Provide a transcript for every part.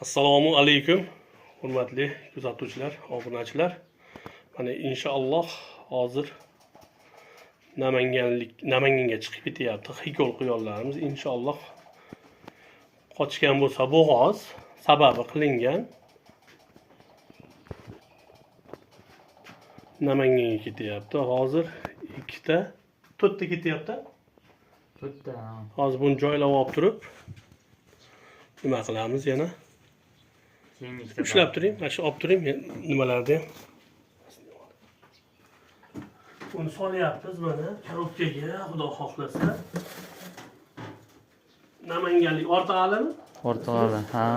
Assalomu alaykum hurmatli kuzatuvchilar, obunachilar. Mana inshaalloh hozir Namanganga chiqib ketyapti xikol quyonlarimiz. Inshaalloh qochgan bo'lsa bo'g'oz sababi qilingan. Namanganga ketyapti. Hozir ikkita, to'rtta ketyapti. To'rtta. Hozir buni joylab olib turib nima qilamiz yana? Ushlab turing, mana shu olib turing nimalarni ham. Buni solyapmiz mana korobkaga, xudo xohlasa. Namanganlik o'rtog'alimi? O'rtog'ali, ha.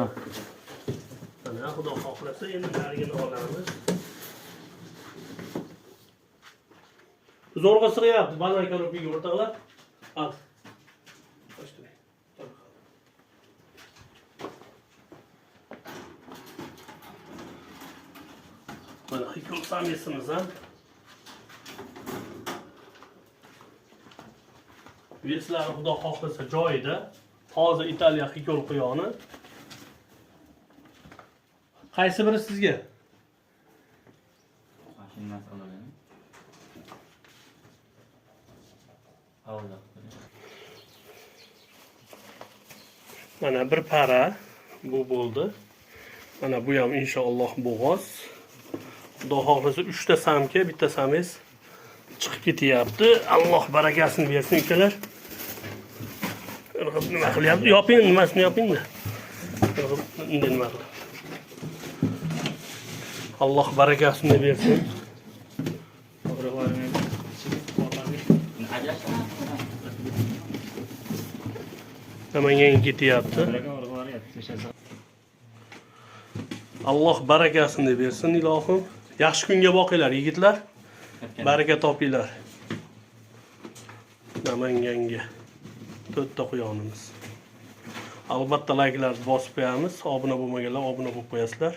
Mana xudo xohlasa endi narigini olamiz. Zo'rg'a sig'yapti banan korobkaga o'rtoqlar. Al. Mana xikol samesimiz ham. Veslari xudo xohlasa joyida. Toza Italiya xikol quyoni. Qaysi biri sizga? Mashinasi oladimi? Mana bir para bu bo'ldi. Mana bu ham inshaalloh bo'g'oz. Xudo xohlasa 3 ta samka, bitta sames chiqib ketyapti. Alloh barakasini bersin ukalar. Irg'ib nima qilyapti? Yoping, nimasini yoping-da. Irg'ib bunday nima qilib. Alloh barakasini bersin. Namanganga ketyapti. Alloh barakasini bersin ilohim. Yaxshi kunga boqinglar yigitlar. Baraka topinglar. Namanganga to'rtta quyonimiz. Albatta likelarni bosib qo'yamiz. Obuna bo'lmaganlar obuna bo'lib qo'yasizlar.